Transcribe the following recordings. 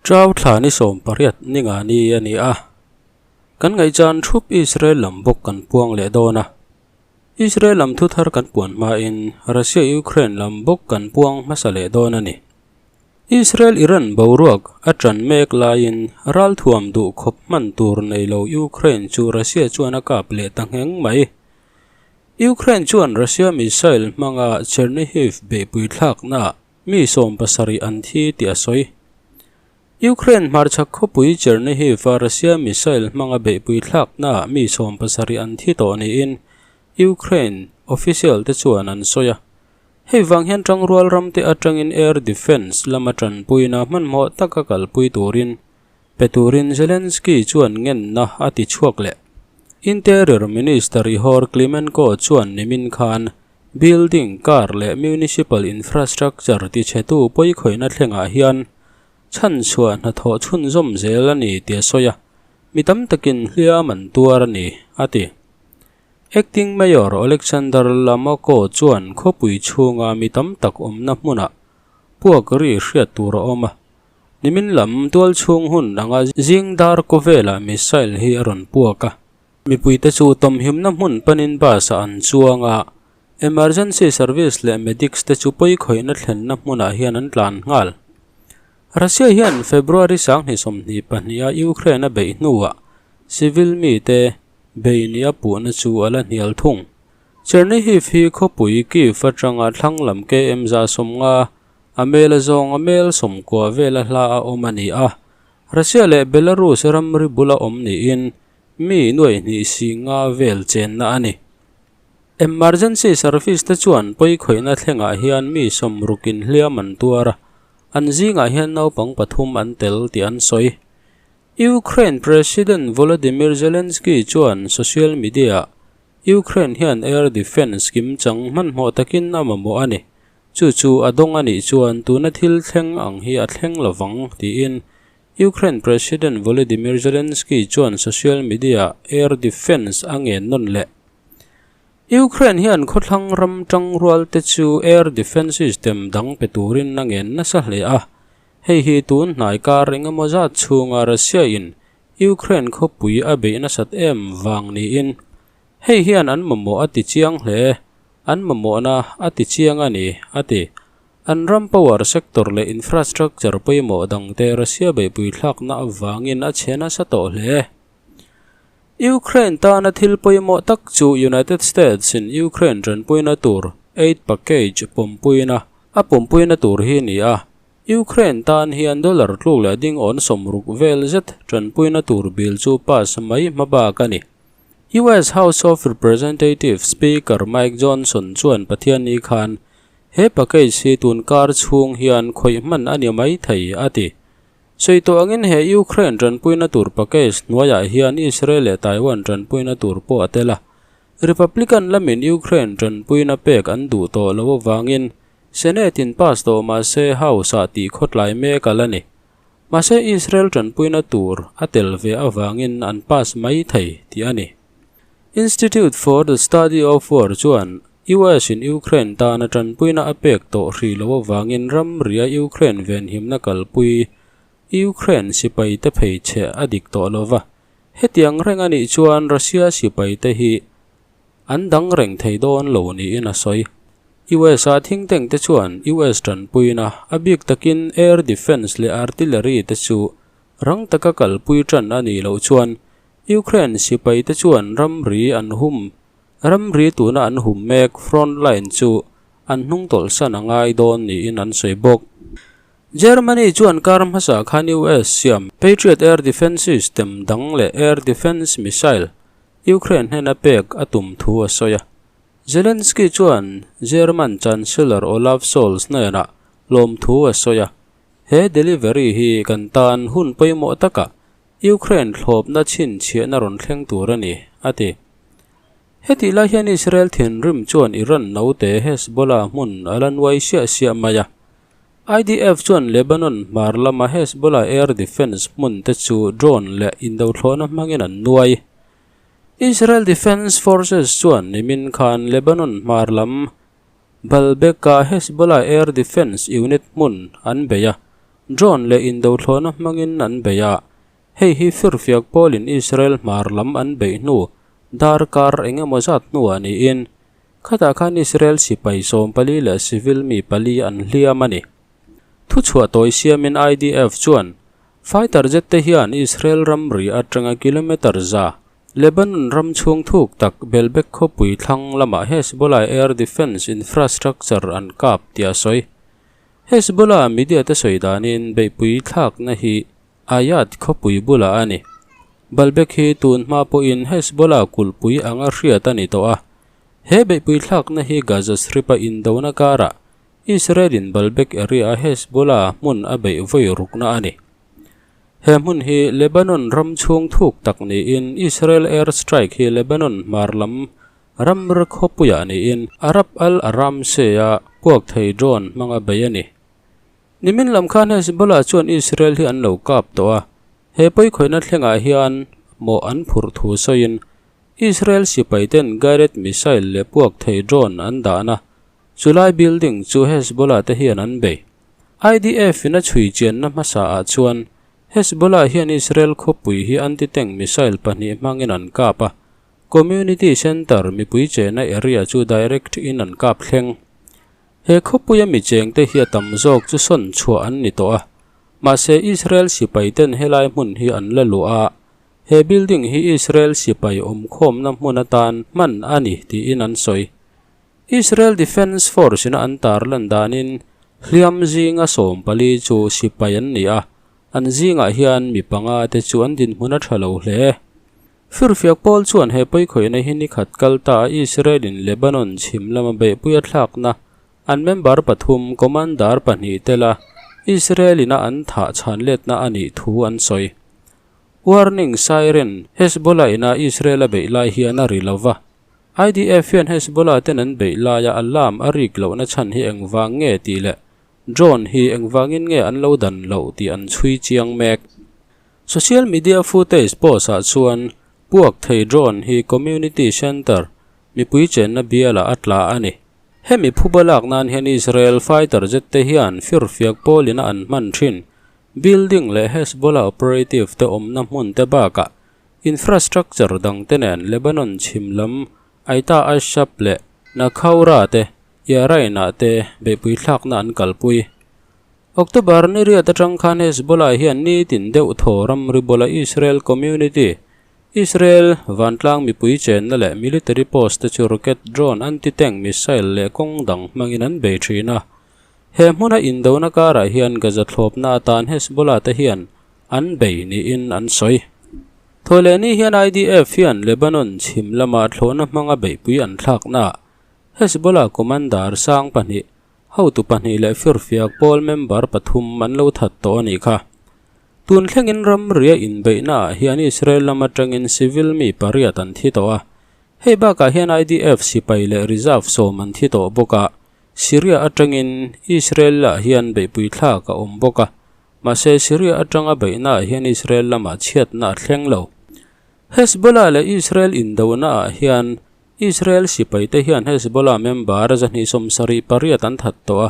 Chau thla ni 18 ni nga ni a ni a. Kan ngaihchan thup Israel lam bawk kan puang leh dawn a. Israel lam thu thar kan puan hmain Russia Ukraine lam bawk kan puang hmasa leh dawn a ni. Israel Iran boruak a ṭan mek laiin ralthuam duh khawp hman tur nei lo Ukraine chu Russia chuan a kap leh ta ngheng mai. Ukraine chuan Russia missile hmanga Chernihiv beihpui thlaknaah Mi 70 an thi tih a sawi. Ukraine hmarchhak khawpui Chernihiv-a Russia missile hmanga beihpui thlaknaah mi 70 an thi tawh niin Ukraine official te chuan an sawi a. Hei vang hian tangrual ramte atangin air defence lama tanpuina hmanhmawh taka kalpui turin pe turin Zelensky chuan ngenna a ti chhuak leh. Interior Minister Ihor Klimenko chuan nimin khan Building, car leh municipal infrastructure tichhetu pawikhawihna thlengah hian chhanchhuah hnathawh chhunzawm zel a ni tih a sawi a, mi tam takin hliam an tuar a ni, a ti. Acting Mayor Oleksandr Lamako chuan khawpui chhunga mi tam tak awmna hmunah puak ri hriat tur a awm a, nimin lam tualchhung hun anga zing dar kawvelah missile hi a rawn puak a. Mipuite chu tawmhimna hmun panin bus-ah an chuang a, emergency service leh medics te chu pawikhawihna thlenna hmunah hian an tlan nghal. Russia hian February 2022 a Ukraine a beih hnuah civil mite bei nia puhna chu a la hnial thung. Chernihiv hi khawpui Kyiv atanga thlang lam km 150, a mel a zawng a mel 90 vela hla a awm a ni a, Russia leh Belarus ramri bula awm niin Mi nuaih hnih si nga vel chenna a ni. Emergency service te chuan pawikhawihna thlengah hian mi 60 in hliam an tuar a, an zingah hian naupang pathum an tel tih an sawi. Ukraine President Volodymyr Zelensky chuan social media-ah Ukraine hian air defence kimchang hmanhmawh takin a mamawh a ni. Chu chu a dawng a nih chuan tuna thil thleng ang hi a thleng lovang tiin Ukraine President Volodymyr Zelensky chuan social media-ah air defence a ngen nawn leh. Ukraine hian khawthlang ram tangrual te chu air defence system dang pe turin a ngen nasa hle a. Hei hi tun hnai kar engemaw zat chhunga Russia-in Ukraine khawpui a beih nasat em vang niin hei hian an mamawh a ti chiang hle. An mamawhna a ti chiang a ni, a ti. An ram power sector leh infrastructure pawimawh dangte Russia beihpui thlakna avangin a chhe nasa tawh hle. Ukraine tana thil pawimawh tak chu United States-in Ukraine tanpuina tur aid package pawmpuina a pawmpuina tur hi ni a. Ukraine tan hian dollar tluk leh ding awn 60 vel zet tanpuina tur bill chu pass mai hma bak a ni. US House of Representatives Speaker Mike Johnson chuan Pathianni khan He package hi tun kar chhung hian khawih hman a ni mai thei, a ti. Sawi tawh angin he Ukraine tanpuina tur package hnuaiah hian Israel leh Taiwan tanpuina tur pawh a tel a. Republican lamin Ukraine tanpuina pek an duh tawh lo avangin Senate in pass tawh mah se House-ah tih khawtlai mek a la ni. Mahse Israel tanpuina tur a tel ve avangin an pass mai thei tih a ni. Institute for the Study of War chuan US in Ukraine tana tanpuina a pek tawh hrih loh avangin ramria Ukraine venhimna kalpui Ukraine sipaite phei chhe a dik tawh lo va. Hetiang reng a nih chuan Russia sipaite hi an dang reng thei dawn lo niin a sawi. US a think tank te chuan US tanpuina a bik takin air defence leh artillery te chu rang taka kalpui tan a nih loh chuan Ukraine sipaite chuan ramri an hum Ramri tuna an hum mek front line chu an hnung tawlhsan a ngai dawn niin an sawi bawk. Germany chuan kar hmasa khan US siam Patriot air defence system dang leh air defence missile Ukraine hnena pek a tum thu a sawi a. Zelensky chuan German Chancellor Olaf Scholz hnenah lawmthu a sawi a, He delivery hi kan tan hun pawimawh takah Ukraine thlawpna chhinchhiahna rawn thleng tur a ni, a ti. Hetih lai hian Israel thinrim chuan Iran naute Hezbollah hmun a la nuai siah siah mai a. IDF chuan Lebanon hmar lama Hezbollah air defence hmun te chu drone leh indothlawhna hmangin an nuai. Israel Defence Forces chuan nimin khan Lebanon hmar lam Baalbek-a Hezbollah air defence unit hmun an bei a. Drone leh indothlawhna hmangin an bei a, hei hi firfiak pawlin Israel hmar lam an beih hnu darkar eng emaw zat hnuah niin khatah khan Israel sipai 14 leh civil mi pali an hliam a ni. Thuchhuah tawi siamin IDF chuan fighter jet te hian Israel ramri atanga kilometre za Lebanon ram chhung thuk tak Baalbek khawpui thlang lamah Hezbollah air defence infrastructure an kap tih a sawi. Hezbollah media te sawi danin beihpui thlakna hi Ayad khawpui bulah a ni. Baalbek hi tun hma pawhin Hezbollah kulhpui anga hriat a ni tawh a. He beihpui thlakna hi Gaza Strip-a indona karah Israel-in Baalbek area-a Hezbollah hmun a beih vawi rukna a ni. He hmun hi Lebanon ram chhung thuk tak niin Israel air strike hi Lebanon hmar lam Ramri khawpuiah niin Arab al-Aramse-a puak thei drone hmanga bei a ni. Nimin lam khan Hezbollah chuan Israel hi an lo kap tawh a, he pawikhawihna thlengah hian mawh an phurh thu sawiin Israel sipaiten guided missile leh puak thei drone an dahna chulai building chu Hezbollah te hian an bei. IDF-in a chhui chianna hmasaah chuan Hezbollah hian Israel khawpui hi anti-tank missile pahnih hmangin an kap a, Community Centre mipui chehna area chu direct in an kap thleng. He khawpuia mi chengte hi a tam zawk chu sawn chhuah an ni tawh a, mahse Israel sipai ten helai hmun hi an la luah a, he building hi Israel sipai awmkhawmna hmun atan hman a ni tiin an sawi. Israel Defence Force ina an tarlan danin hliam zinga 14 chu sipai an ni a, an zingah hian mi panga te chu an dinhmun a tha lo hle. Firfiak pawl chuan he pawikhawihna hi ni khat kal ta a Israel-in Lebanon chhim lama beihpui a thlakna an member pathum commander pahnih tela Israel-in a an thah chhan letna a nih thu an sawi. Warning siren Hezbollah ina Israel a beih lai hian a ri lo va. IDF hian Hezbollah ten an beih laia alarm a rik lohna chhan hi engvang nge tih leh drone hi engvangin nge an lo dan loh tih an chhui chiang mek. Social media footage post ah chuan puak thei drone hi community centre mipui chenna bialah a tla a ni. Hemi phuba lak nan hian Israel fighter jet te hian firfiak pawlin a an hman thin building leh Hezbollah operative te awmna hmun te bakah infrastructure dang te nen Lebanon chhim lam Aita Ashab leh Nakhaura te Yarain ah te beihpui thlakna an kalpui. October ni riat atang khan Hezbollah hian nitin deuh thaw ramri bula Israel community, Israel vantlang mipui chenna leh military post te chu rocket, drone, anti-tank missile leh kawng dang hmangin an bei thin a. He hmuna indona karah hian Gaza thlawpna atan Hezbollah te hian an bei niin an sawi. Thawhlehni hian IDF hian Lebanon chhim lama thlawhna hmanga beihpui an thlaknaah Hezbollah commander sang pahnih Hotu pahnih leh firfiak pawl member pathum an lo that tawh a nih kha. Tun thlengin ramria inbeihnaah hian Israel lam atangin civil mi pariat an thi tawh a. Hei bakah hian IDF sipai leh reserve sawm an thi tawh bawk a. Syria atangin Israel-ah hian beihpui thlak a awm bawk a. Mahse Syria atanga beihnaah hian Israel lamah chhiatna a thleng lo. Hezbollah leh Israel indonaah hian Israel sipaite hian Hezbollah member 278 an that tawh a,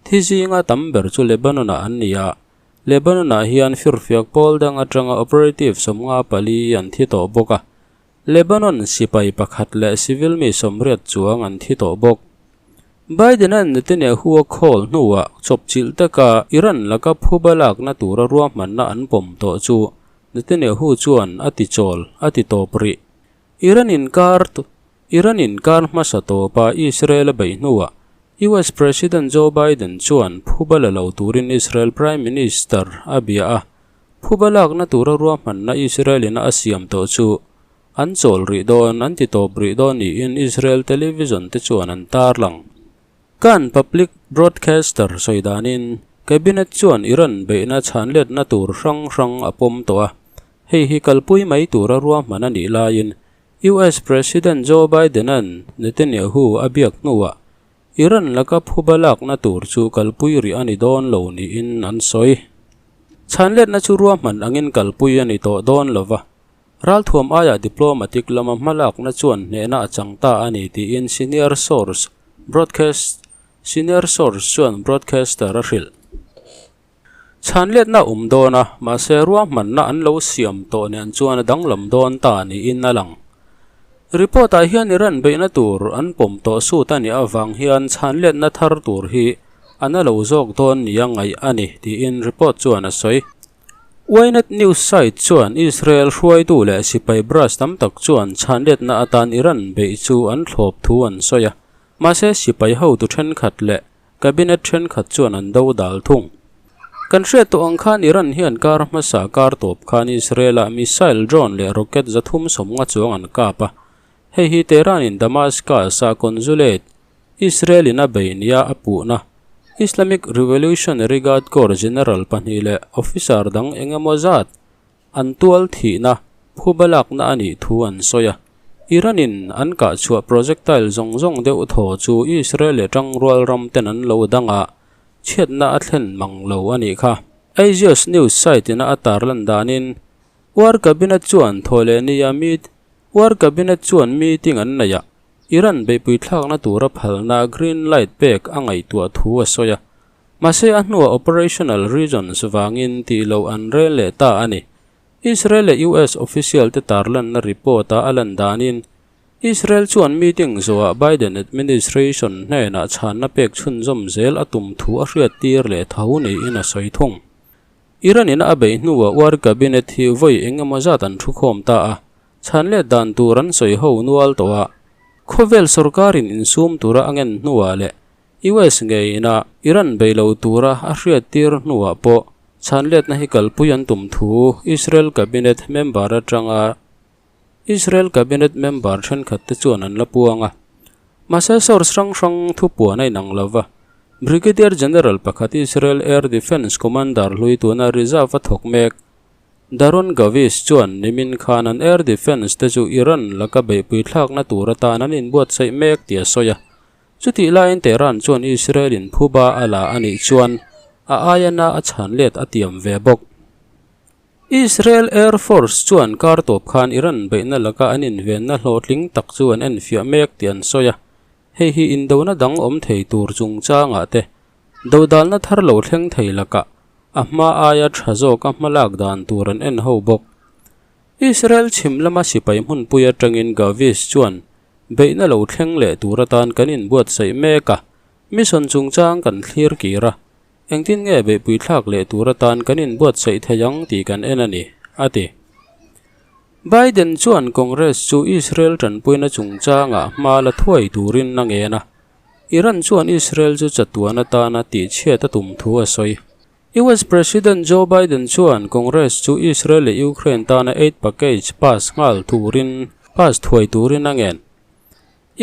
thi zinga tam ber chu Lebanon-ah an ni a. Lebanon-ah hian firfiak pawl dang atanga operative 54 an thi tawh bawk a. Lebanon sipai pakhat leh civil mi 80 chuang an thi tawh bawk. Biden-a'n Netanyahu a call hnuah chawpchilh taka Iran laka phuba lakna tura ruahmanna an pawm tawh chu Netanyahu chuan a ti chawl, a ti tawp rih. Iran inkar Iran inkar hmasa tawpa Israel a beih hnuah US President Joe Biden chuan phuba la lo turin Israel Prime Minister a bia a, phuba lakna tura ruahmanna Israel ina a siam tawh chu an chawl rih dawn, an ti tawp rih dawn niin Israel television te chuan an tarlang. Kan public broadcaster sawi danin Cabinet chuan Iran beihna chhanletna tur hrang hrang a pawm tawh a, Hei hi kalpui mai tura ruahman a nih laiin US President Joe Biden-a'n Netanyahu a biak hnuah Iran laka phuba lakna tur chu kalpui rih a ni dawn lo niin an sawi. Chhanletna chu ruahman angin kalpui a ni tawh dawn lo va, ralthuam aia diplomatic lama hmalakna chuan hnehna a chang ta a ni tiin senior source broadcast senior source chuan broadcaster a hrilh. Chhanletna a awm dawn a, mahse ruahmanna an lo siam tawh nen chuan a danglam dawn ta niin a lang. Report-ah hian Iran beihna tur an pawm tawh sut a nih avang hian chhanletna thar tur hi a na lo zawk dawn nia ngaih a ni tiin report chuan a sawi. Ynet news site chuan Israel hruaitu leh sipai brass tam tak chuan chhanletna atan Iran beih chu an thlawp thu an sawi a, mahse sipai hotu thenkhat leh Cabinet thenkhat chuan an do dal thung. Kan hriat tawh ang khan Iran hian kar hmasa kar tawp khan Israel-ah missile, drone leh rocket 350 chuang an kap a. Hei hi Tehran-in Damascus-a consulate Israel-in a bei nia a puhna Islamic Revolutionary Guard Corps general pahnih leh officer dang eng emaw zat An tual thihna, phuba lakna a nih thu an sawi a. Iran-in an kahchhuah projectile zawng zawng deuh thaw chu Israel leh tangrual ram ten an lo dang a, chhiatna a thlen mang lo a nih kha. Axios news site ina a tarlan danin, War Cabinet chuan thawhlehnia meet War Cabinet chuan meeting an neih a, Iran beihpui thlakna tura phalna green light pek a ngaihtuah thu a sawi a. Mahse a hnuah operational reasons vangin tih loh an rel leh ta a ni. Israel leh US official te tarlanna report a a lan danin, Israel chuan meeting zawhah Biden administration hnenah chhanna pek chhunzawm zel a tum thu a hriattir leh tho niin a sawi thung. Iran in a beih hnuah war cabinet hi vawi eng emaw zat an thukhawm ta a, chhan let dan tur an sawi ho nual tawh a. Khawvel sorkarin insum tura a ngen hnuah leh US ngeina Iran bei lo tura a hriattir hnuah pawh chhanletna hi kalpui an tum thu Israel cabinet member atanga Israel cabinet member thenkhat te chuan an la puang a. Mahse source hrang hrang thupuan a inang lova, Brigadier General pakhat Israel Air Defence Commander hlui tuna reserve a thawk mek Daron Gavis chuan nimin khan an air defence te chu Iran laka beihpui thlakna tur atan an inbuatsaih mek tih a sawi a. Chutih laiin Tehran chuan Israel-in phuba a la a nih chuan a aia na a chhan let a tiam ve bawk. Israel Air Force chuan kar tawp khan Iran beihna laka an invenna hlawhtling tak chu an enfiah mek tih an sawi a, hei hi indona dang awm thei tur chungchangah te dodalna thar lo thleng thei lakah a hma aia tha zawka hmalak dan tur an en ho bawk. Israel chhim lama sipai hmunpui atangin Gavis chuan Beihna lo thleng leh tur atan kan inbuatsaih mek a, mission chungchang kan thlir kir a, engtin nge beihpui thlak leh tur atan kan inbuatsaih thei ang tih kan en a ni, a ti. Biden chuan Congress chu Israel tanpuina chungchangah hma la thuai turin a ngen a, Iran chuan Israel chu chatuan atana tihchhiat a tum thu a sawi. US President Joe Biden chuan Congress chu Israel leh Ukraine tana aid package pass nghal turin pass thuai turin a ngen.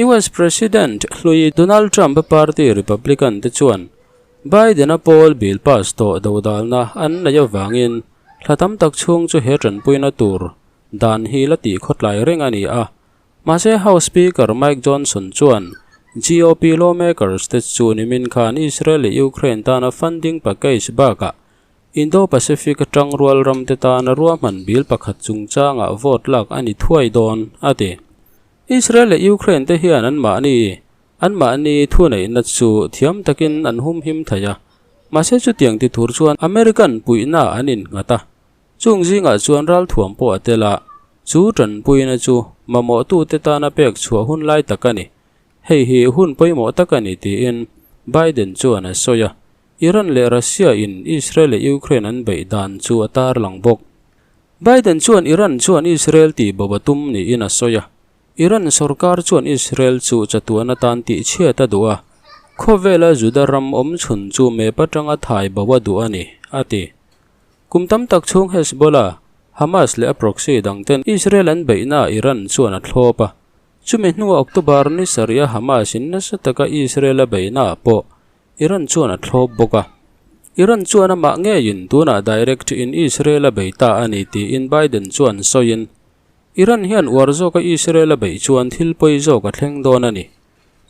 US President hlui Donald Trump-a party Republican te chuan Biden-a pawl bill pass tawh dodalna an neih avangin thla tam tak chhung chu he tanpuina tur dan hi la tih khawtlai reng a ni a. Mahse House Speaker Mike Johnson chuan GOP lawmakers te chu nimin khan Israel leh Ukraine tana funding package bakah Indo-Pacific atang rual ram te tana ruahman bil pakhat chungchangah vote lak a ni thuai dawn, a ti. Israel leh Ukraine te hian anmahni anmahni thuneihna chu thiam takin an humhim thei a, mahse chutiang ti tur chuan American puihna an innghat a. Chung zingah chuan ralthuam pawh a tel a, chu tanpuina chu mamawhtute tana pek chhuah hun lai tak a ni. Hei hi hun pawimawh tak a ni tiin Biden chuan a sawi a, Iran leh Russia in Israel leh Ukraine an beih dan chu a tarlang bawk. Biden chuan Iran chuan Israel tih bo a tum niin a sawi a, Iran sorkar chuan Israel chu chatuan atan tihchhiat a duh a, khawvela Juda ram awmchhun chu map atanga thai bo a duh a ni, a ti. Kum tam tak chhung Hezbollah, Hamas leh a proxy dangten Israel an beihnaah Iran chuan a thlawp a. Chumi hnuah October ni sarih a Hamas in nasa taka Israel a beihnaah pawh Iran chuan a thlawp bawk a. Iran chuan amah ngeiin tunah direct in Israel a bei ta a ni tiin Biden chuan sawiin, Iran hian uar zawka Israel a beih chuan thil pawi zawk a thleng dawn a ni.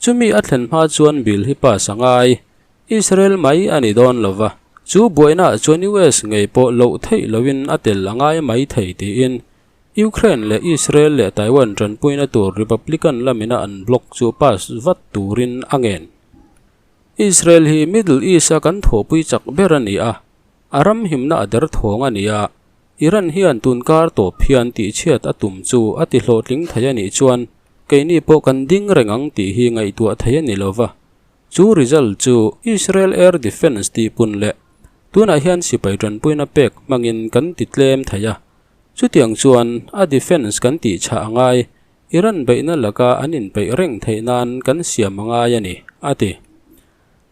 Chumi a thlen hma chuan bill hi pass a ngai. Israel mai a ni dawn lo va, chu buainaah chuan US ngei pawh loh theih loin a tel a ngai mai thei tiin Ukraine leh Israel leh Taiwan tanpuina tur Republican lamina an block chu pass vat turin a ngen. Israel hi Middle East-a kan thawhpui chak ber a ni a. A ram himna a derthawng a ni a, Iran hian tunkar tawp hian tihchhiat a tum chu a ti hlawhtling thei a nih chuan keini pawh kan ding reng ang tih hi ngaihtuah thei a ni lo va. Chu result chu Israel Air Defence tihpun leh tunah hian sipai tanpuina pek hmangin kan ti tlem thei a. Chutiang chuan a defence kan tihchhah a ngai, Iran beihna laka an inpeih reng theih nan kan siam a ngai a ni, a ti.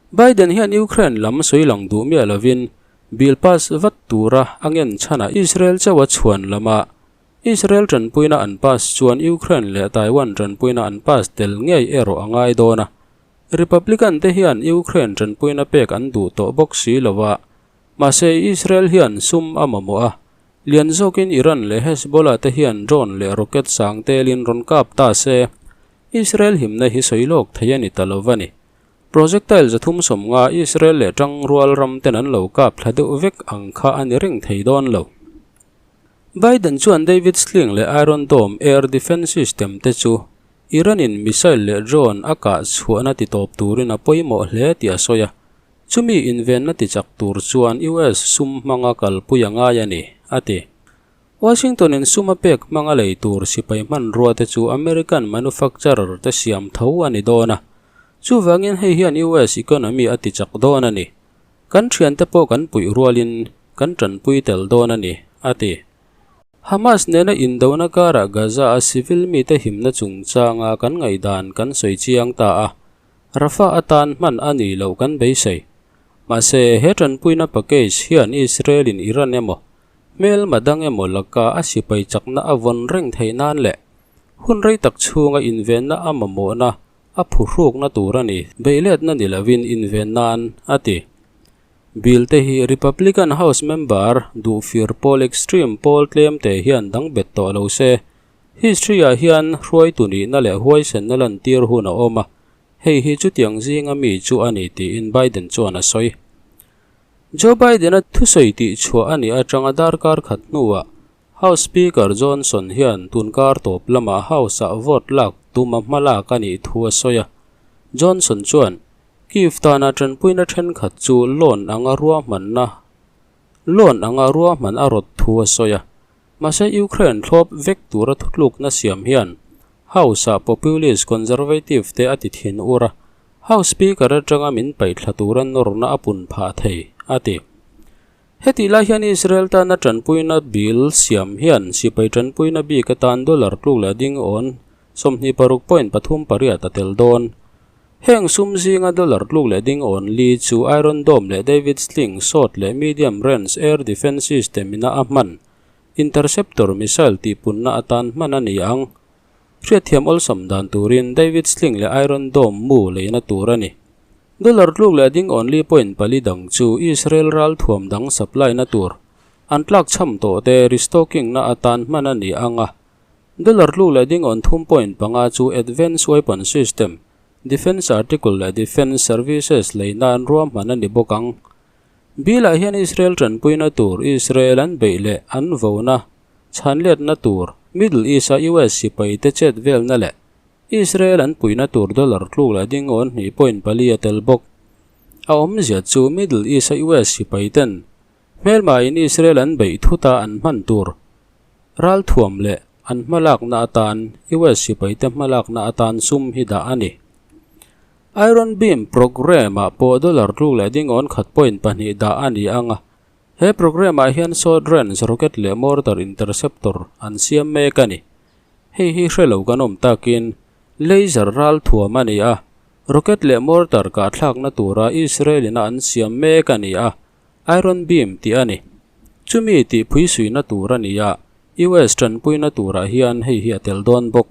Biden hian Ukraine lam sawi lang duh miah lovin bill pass vat tura a ngen chhanah Israel chauh a chhuan lama Israel tanpuina an pass chuan Ukraine leh Taiwan tanpuina an pass tel ngei erawh a ngai dawn a. Republican te hian Ukraine tanpuina pek an duh tawh bawk si lo a, mahse Israel hian sum a mamawh a, lian zawkin Iran leh Hezbollah te hian drone leh rocket sang telin rawn kap ta se, Israel himna hi sawi lawk thei a ni ta lo va ni. Projectile 350 Israel leh tangrual ram ten an lo kap thla deuh vek ang kha a ni reng thei dawn lo. Biden chuan David Sling leh Iron Dome air defence system te chu Iran in missile leh drone a kah chhuahna ti tawp turin a pawimawh hle tih a sawi a, chumi invenna ti chak tur chuan US sum hmanga kalpui a ngai a ni, a ti. Washington in sum a pek hmanga lei tur sipai hmanrua te chu American manufacturer te siam tho a ni dawn a, chuvangin hei hian US economy a ti chak dawn a ni. Kan thiante pawh kan puih rualin kan tanpui tel dawn a ni, a ti. Hamas nena indona karah Gaza a civil mite himna chungchanga kan ngaihdan kan sawi chiang ta a, Rafah atan hman a nih loh kan beisei. Mahse, he tanpuina package hian Israel in Iran emaw, Hmelma dang emaw laka a sipai chakna a vawn reng theih nan leh hun rei tak chhunga invenna a mamawhna a phuhrukna tur a ni, beihletna ni lovin inven nan, a ti. Bill te hi Republican House member duhfir pawl extreme pawl tlemte hian dang bet tawh lo se, history-ah hian hruaitu nihna leh huaisenna lantir hun a awm a, hei hi chutiang zinga mi chu a ni tiin Biden chuan a sawi. Joe Biden-a thusawi tih chhuah a nih atanga darkar khat hnuah House Speaker Johnson hian tunkar tawp lamah House-ah vote lak tum a hma lak a nih thu a sawi a. Johnson chuan, Kyiv tana tanpuina thenkhat chu loan anga ruahmanna loan anga ruahman a rawt thu a sawi a. Mahse Ukraine thlawp vek tura thutlukna siam hian House-ah populist conservative te a ti thin ur a, House Speaker atanga min paihthla tura nawrna a pun phah thei, a ti. Hetih lai hian Israel tana tanpuina bill siam hian sipai tanpuina bik atan dollar tluk leh ding awn 26.38 a tel dawn. Heng sum zinga dollar tluk leh ding awn li chu Iron Dome leh David Sling short leh medium range air defence system ina a hman interceptor missile tihpunna atan hman a ni ang. Hriatthiam awlsam dan turin David Sling leh Iron Dome mu leina tur a ni. Dollar tluk leh ding awn li point pali dang chu Israel ralthuam dang supply na tur an tlakchham tawh te restocking na atan hman a ni ang a. Dollar tluk leh ding awn thum point panga chu Advanced Weapon System, Defence Article leh Defence Services lei nan ruahman a ni bawk ang. Bill ah hian Israel tanpuina tur Israel an beih leh an vona Chhanletna tur, Middle East-a US sipaite chet velna leh Israel an puihna tur dollar tluk leh ding awn hnih point pali a tel bawk. A awmzia chu Middle East-a US sipaiten hmelmain Israel an beih thuta an hman tur ralthuam leh an hmalakna atan US sipaite hmalakna atan sum hi dah a ni. Iron Beam programme-ah pawh dollar tluk leh ding awn khat point pahnih dah a ni ang a. He programme-ah hian short range rocket leh mortar interceptor an siam mek a ni. Hei hi hre lo kan awm takin laser ral thuam a ni a, rocket leh mortar kahthlakna tura Israel-ina an siam mek a ni a, Iron Beam tih a ni. Chumi tih phuisuina tur a ni a, US tanpuina turah hian hei hi a tel dawn bawk.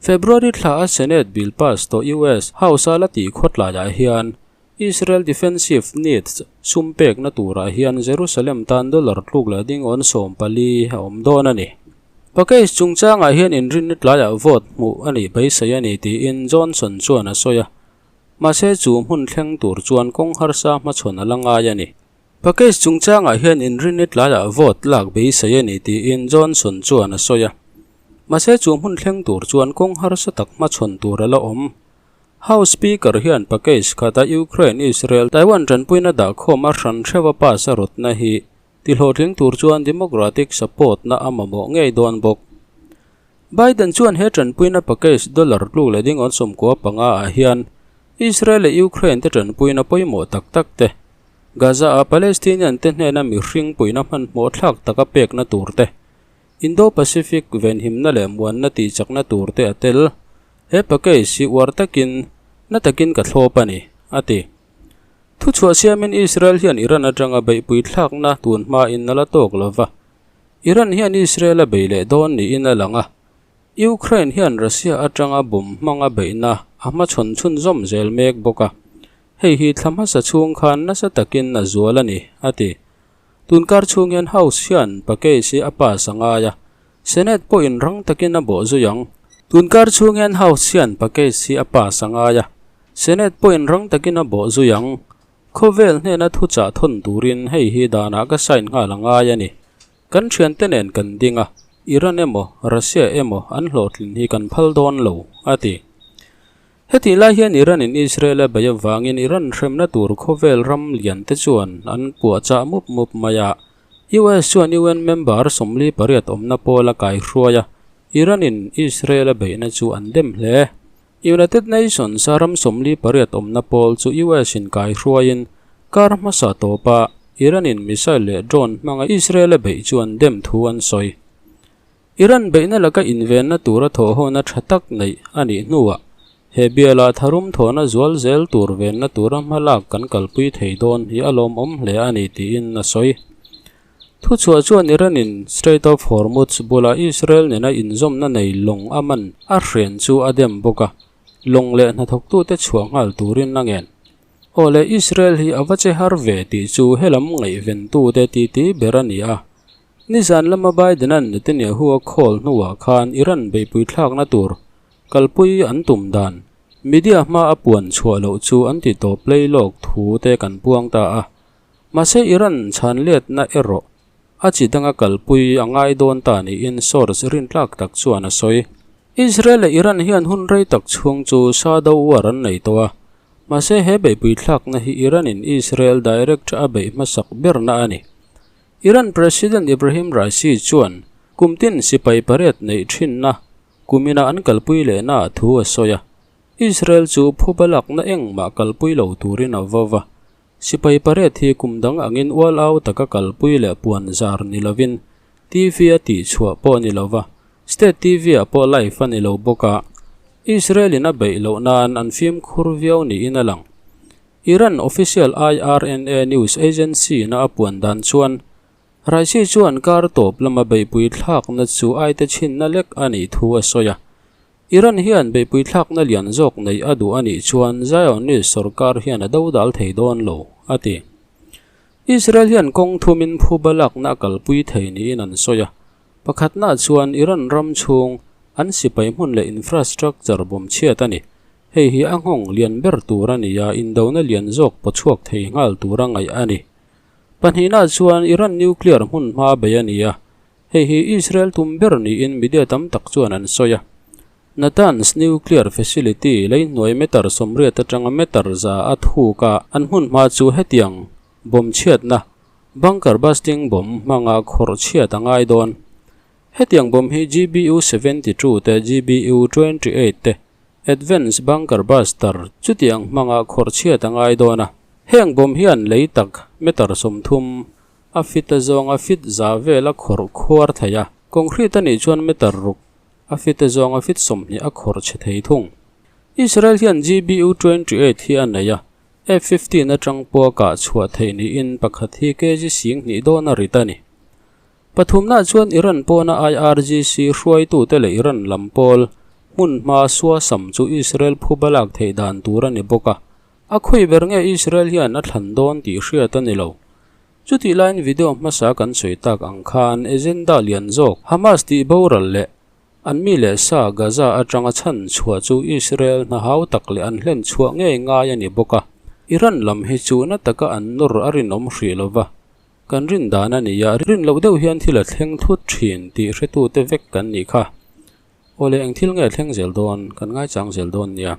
February thla a Senate bill pass tawh US House-a la tih khawtlaiah hian Israel defensive needs sum pekna turah hian Jerusalem tan dollar tluk leh ding awn 14 a awm dawn a ni. Package chungchangah hian inrinni tlaiah vote hmuh a nih beisei a ni tiin Johnson chuan a sawi a. Mahse chu hmun thleng tur chuan kawng harsa hmachhawn a la ngai a ni. Package chungchangah hian inrinni tlaiah vote lak beisei a ni tiin Johnson chuan a sawi a. Mahse chu hmun thleng tur chuan kawng harsa tak hmachhawn tur a la awm. House Speaker hian package khata Ukraine, Israel, Taiwan tanpuina dahkhawm a hran hreuha pass a rawtna hi tihlawhtling tur chuan Democratic support na a mamawh ngei dawn bawk. Biden chuan he tanpuina package dollar tluk leh ding awn 95 ah hian Israel leh Ukraine te tanpuina pawimawh tak tak te, Gaza a Palestinian te hnena mihring puihna hmanhmawh thlak taka pekna tur te, Indo-Pacific venhimna leh muanna tihchakna tur te a tel. He package hi uar takin, na takin ka thlawp a ni, a ti. Thuchhuah siamin Israel hian Iran atanga beihpui thlakna tun hmain a la tawk lo va. Iran hian Israel a bei leh dawn niin a lang a. Ukraine hian Russia atanga bomb hmanga beihna a hmachhawn chhunzawm zel mek bawk a. Hei hi thla hmasa chhung khan nasa takin a zual a ni, a ti. Tunkar chhung hian House hian package hi a pass a ngai a, Senate pawhin rang takin a bawh zui ang. Tunkar chhung hian House hian package hi a pass a ngai a, Senate pawhin rang takin a bawh zui ang. Khawvel hnena thuchah thawn turin hei hi danah ka sign nghal a ngai a ni. Kan thiante nen kan ding a, Iran emaw Russia emaw an hlawhtlin hi kan phal dawn lo, a ti. Hetih lai hian Iran in Israel a bei avangin Iran hremna tur khawvel ram lian te chuan an puahchah mup mup mai a. US chuan UN member 48 awmna pawl a kaihruai a, Iran in Israel a beihna chu an dem hle. United Nations a ram 48 awmna pawl chu US in kaihruaiin kar hmasa tawpa Iran in missile leh drone hmanga Israel a beih chu an dem thu an sawi. Iran beihna laka invenna tura thawhhawna tha tak neih a nih hnuah he bialah tharum thawhna zual zel tur venna tura hmalak kan kalpui thei dawn hi a lawmawm hle a ni tiin a sawi. Thuchhuah chuan Iran in Strait of Hormuz bula Israel nena inzawmna nei lawng a man a hren chu a dem bawk a, lawng leh hnathawktute chhuah nghal turin a ngen. Aw le, Israel hi a va che har ve tih chu helam ngaihventute titi ber a ni a. Nizan lama Biden-a'n Netanyahu a call hnuah khan Iran beihpui thlakna tur kalpui an tum dan media hma a puan chhuah loh chu an ti tawp lei lawk thu te kan puang ta a. Mahse Iran chhan letna erawh a chi danga kalpui a ngai dawn ta niin source rintlak tak chuan a sawi. Israel leh Iran hian hun rei tak chhung chu sa do war an nei tawh a. Mahse he beihpui thlakna hi Iran-in Israel direct a beih hmasak berna a ni. Iran President Ibrahim Raisi chuan kum tin sipai pariat neih thinna kumina an kalpui lehna ah thu a sawi a, Israel chu phuba lakna engmah kalpui lo turin a vo va. Sipai pariat hi kum dang angin ual au taka kalpui leh puan zar ni lovin TV a tihchhuah pawh ni lova, State TV ah pawh live a ni lo bawk a, Israel in a beih loh nan an fimkhur viau niin a lang. Iran official IRNA news agency na a puan dan chuan Raisi chuan kar tawp lama beihpui thlakna chu aite chhinna lek a nih thu a sawi a. Iran hian beihpui thlakna lian zawk neih a duh a nih chuan Zionist sorkar hian a dodal thei dawn lo, a ti. Israel hian kawng thumin phuba lakna a kalpui thei niin an sawi a. Pakhatna chuan Iran ram chhung an sipai hmun leh infrastructure bawm chhiat a ni. Hei hi a nghawng lian ber tur a ni a, indona lian zawk pawchhuak thei nghal tura ngaih a ni. Pahnihna chuan Iran nuclear hmun hma bei a ni a, hei hi Israel tum ber niin media tam tak chuan an sawi a. Natanz nuclear facility lei hnuai meter 80 atanga meter 100 a thuk a, an hmun hma chu hetiang bawm chhiatna, bunker busting bomb hmanga khawrh chhiat a ngai dawn. Hetiang bomb hi GBU 72 te, GBU 28 te, Advance Bunker Buster chutiang hmanga khawrh chhiat a ngai dawn a. Heng bomb hian lei tak meter 30 a fit a zawng a fit 100 vel a khawrh khuar thei a, concrete a nih chuan meter 6 a fit a zawng a fit 20 a khawrh chhe thei thung. Israel hian GBU 28 hi a nei a, F-15 atang pawh a kah chhuah theih niin pakhat hi kg 2000 dawn a rit a ni. Pathumna chuan Iran pawna IRGC hruaitute leh Iran lam pawl hmun hma suasam chu Israel phuba lak theih dan tur a ni bawk a, a khawi ber nge Israel hian a thlan dawn tih hriat a ni lo. Chutih laiin video hmasa kan sawi tak ang khan agenda lian zawk Hamas tih boral leh an mi leh sa Gaza atanga chhan chhuah chu Israel hna hau tak leh an hlen chhuah ngei ngai a ni bawk a, Iran lam hi chu na taka an nawr a rinawm hrih lova. Kan rin dan a ni a, rin loh deuh hian thil a thleng thut thin tih hretute vek kan nih kha. Awle eng thil nge thleng zel dawn, kan ngaichang zel dawn nia.